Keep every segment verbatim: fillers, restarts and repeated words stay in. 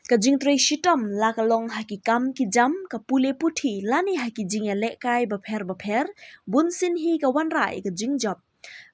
Ka jingtrei shitom la ka long ha ki kam ki jam, ka pule puthi lane ha ki jingïalehkai bapher bapher, bunsien hi ka wanrah ïa ka jingjop.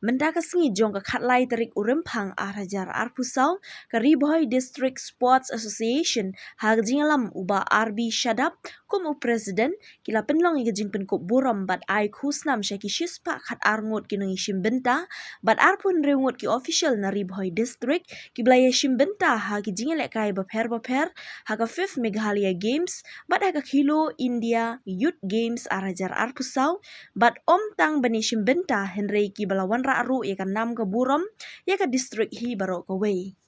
Mynta ka sngi jong ka khatlai tarik u Rymphang ar hajar arphew saw, ka Ri Bhoi District Sports Association ha ka jingïalam u Bah R B Shadap kum u President, ki la pynlong ïa ka jingpynkup burom bad ai khusnam sha ki shispah khatar ngut ki nongïashim bynta bad arphew hynriew ngut ki official na Ri Bhoi District, kiba la ïashim bynta ha ki jingïalehkai bapher bapher ha ka fifth Meghalaya Games bad ha ka Khelo India Youth Games ar hajar arphew saw, bad ym tang ban ïashim bynta hynrei kiba la wanrah ruh ïa ka nam ka burom ïa ka district hi baroh kawei.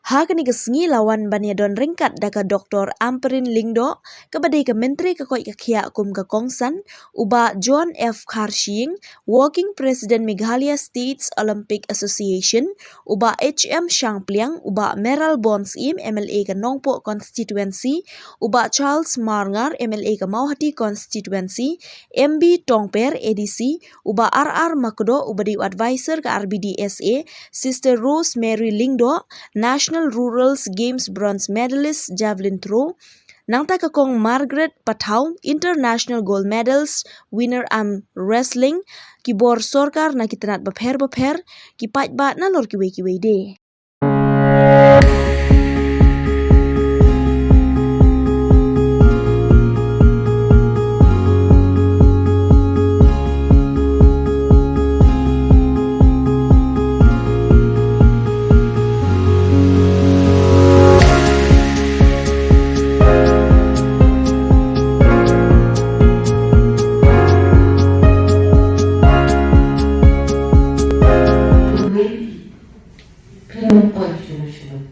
Ha kane ka sngi la wan ban ïadon ryngkat da ka Doctor Ampareen Lyngdoh, kaba dei ka Myntri ka koit ka khiah kum ka kongsan, u Bah John F Kharshiing, Working President Meghalaya States Olympic Association, u Bah H M Shangpliang, u Bah Mayralborn Syiem, M L A ka Nongpoh Constituency, u Bah Charles Marngar, M L A ka Mawhati Constituency, M B Tongper, A D C, u Bah R R Makdoh, uba dei u Advisor ka R B D S A, Sister Rose Mary Lyngdoh, National Rural Games Bronze Medalist Javelin Throw, nangta ka Kong Margaret Pathaw, International Gold Medals Winner Arm Wrestling, ki bor sorkar na ki tnat bapher bapher, ki paidbah nalor kiwei kiwei de. Phi nongpoi shuh shuh.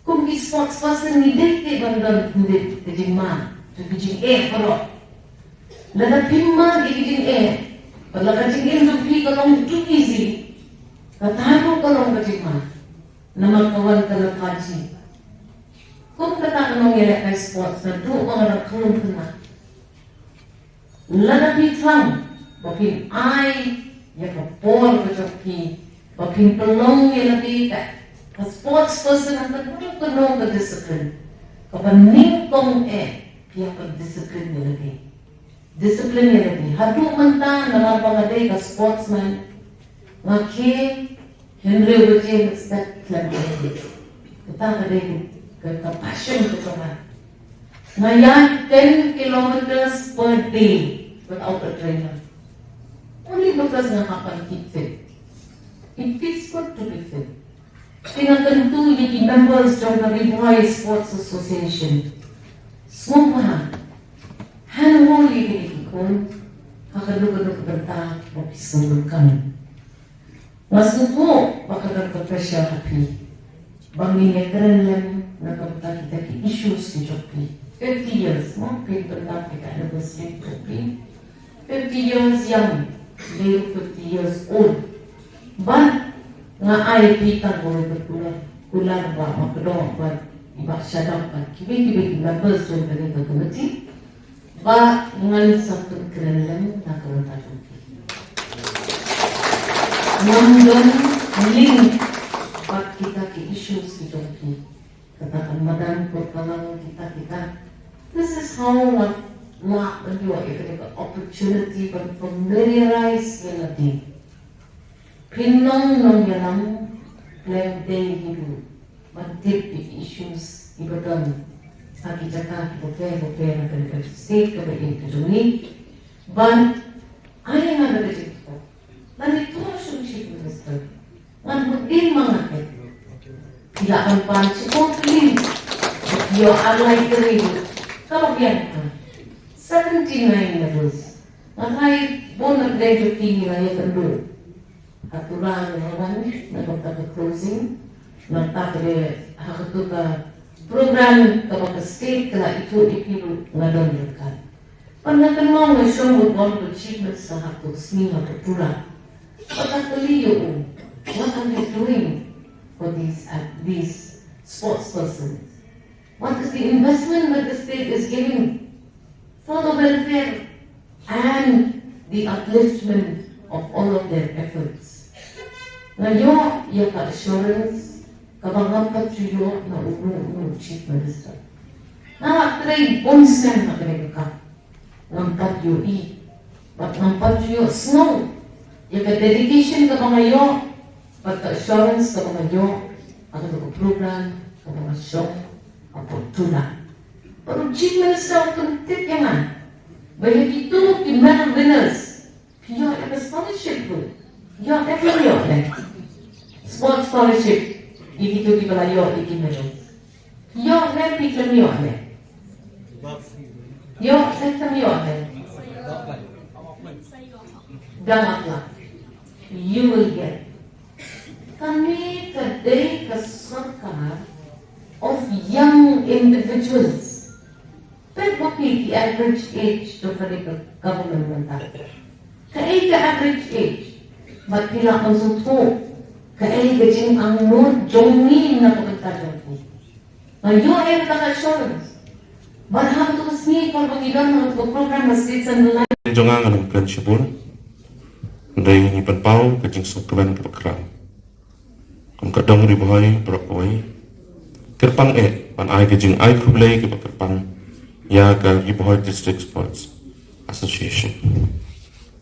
Kum ki sports person ngi dei te ban don khyndiat ka jingma, ka jingeh baroh. Lada phim ma ïa ka jingeh, bad lada ka jingim jong phi ka long too easy, kata ruh ka long ka jingma. Namar ka wan ka la phaji. Kum kata ka nongïalehkai sports naduh ba nga dang khlum khynnah. Lada phi thrang ba phin ai ïa ka por ka jong phi ba phin pynlong ïa lade ka, ka sports person ha kano kano ka discipline, kaba nyngkong eh phi hap ban discipline ïa lade. Discipline ïa lade. Haduh mynta namar ba nga dei ka sportsman, nga khie hynriew baje mynstep khlem ai. Kata ka dei ka, ka passion ka jong nga. Nga ïaid ten kilometers per day without a trainer. Only because nga hap ban keep fit. It feels good to be fit. Te nga kyntu ïa ki members jong ka Ri Bhoi Sports Association. Sngewbha, handhold ïa kine ki khun ha kano kano ka bynta ba phi sngew donkam. Nga sngewthuh ba ka don ka pressure ha phi ba ngin ïakren lem na ka bynta kita ki issues ki jong phi. Fifty years, mo, phi pynbna phi ka anniversary jong phi. Fifty years young, dei fifty years old. Bad nga ai phi tang kawei ka kular, kular ba ma kdoh bad i Bah Shadap bad kiwei kiwei ki members jong kane ka committee. Ba ngan sa pynkren lem na ka bynta jong phi. Ngam don link bad kita ki issues ki jong phi. Kata ka madan ko ka lang kita kita. This is how nga lah ban ïoh ïa kane ka opportunity ban familiarize ïa lade. Phin long nongïalam khlem dei hi ruh ban tip ïa ki issues kiba don ha ki jaka kiba pher bapher ha kane ka state kaba ïeit ka jong ngi. Ban ai nga da ka jingthoh lane thoh sha u Chief Minister. Ngan mut dien ma nga phet. Phi lah ban pan shipor tylli. Ïoh ar lai tylli. Kaba biang ha seventy nine medals. Nga tharai bun na pdeng jong phi ngi la ïakynduh ha Tura ngi la wan na ka bynta ka closing. Nangta pat ha katu ka program kaba ka state ka la ithuh ïa phi ruh nga don ryngkat. Bad nga kynmaw nga shong bad u Chief Minister ha katu ka sngi ha Tura. Bad nga kylli ïa u, what are you doing for these, uh, these sports persons? What is the investment that the state is giving for the welfare and the upliftment of all of their efforts? Nga ïoh ïa ka assurance, Kaba ngam pat ju ïoh na uno uno u chief minister. Nga la trei bun snem ha kane ka kam. Ngam pat ïohi bad ngam pat ju ïohsngew ïa ka dedication kaba nga ïoh bad ka assurance kaba nga ïoh ha kane ka program kaba nga shong ha Port Tula. Bad u chief minister u pyntip ïa nga ba ïa kito ki medal winners phi ïoh ïa ka scholarship ruh. Ïoh ne phim ïoh ne? Sports scholarship ïa kito kiba la ïoh ïa ki medal. Ïoh ne phim ïoh ne? Ïoh ne phim ïoh ne? Dang apply. You will get. Kane ka dei ka sorkar of young individuals. Peit ma phi ki average age jong kane ka government mynta. Kaei ka average age? Bad phi lah ban sngewthuh kaei ka jingangnud jong ngi na ka bynta jong phi. Nga ïoh ïa kata ka assurance. Bad ha kato ka sngi kaba ngi don ha kato ka program ha State Central Line jong nga, nga ong kren shibun. Hynrei ngi pynpaw ka jingsngewkmen kaba khraw. Kum ka dong Ri Bhoi baroh kawei, kyrpang eh ban ai ka jingai khublei kaba kyrpang ïa ka Ri Bhoi District Sports Association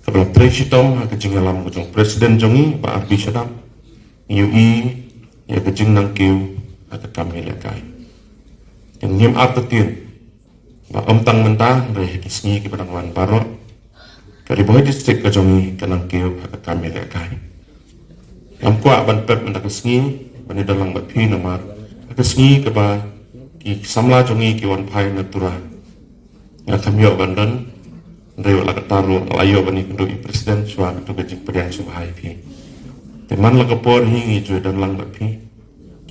kaba la trei shitom ha ka jingïalam ka jong President jong ngi, Bah R B Shadap. Ngi ïohi ïa ka jingnang kiew ha ka kam ïalehkai. Te ngim artatien ba ym tang mynta hynrei ha ki sngi kiba dang wan baroh, ka Ri Bhoi District ka jong ngi ka nang kiew ha ka kam ïalehkai. Ngam kwah ban pep mynta ka sngi ban ïadon lang bad phi namar ha ka sngi kaba ki samla jong ngi ki wan phai na Tura, nga kham ïoh ban don. Hynrei wat la katta ruh nga la ïoh ban ïakynduh ïa i President shuwa kato ka jingpdiang sngewbha ïa phi. Te man la ka por hi ngi ju ïadon lang bad phi,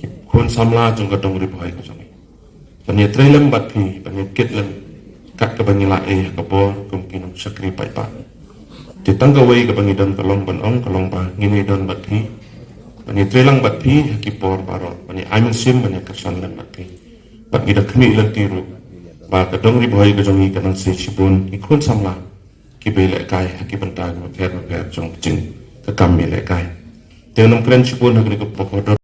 ki khun samla jong ka dong Ri Bhoi ka jong ngi, ban ïatrei lem bad phi, ban ïakit lem kat kaba ngi lah ei ha ka bor kum ki nongshakri paidbah. Te tang kawei kaba ngi don ka long ban ong, ka long ba ngin ïadon bad phi, ban ïatrei lang bad phi ha ki por baroh, ban ïa ai mynsiem, ban ïakyrshan lem bad phi. Bad ngi da khmih lynti ruh ba ka dong Ri Bhoi ka jong ngi ka nang sei shibun ki khun samla kiba ïalehkai ha ki bynta kiba pher bapher jong ka jing ka kam ïalehkai. Te ngam kren shibun ha kane ka por,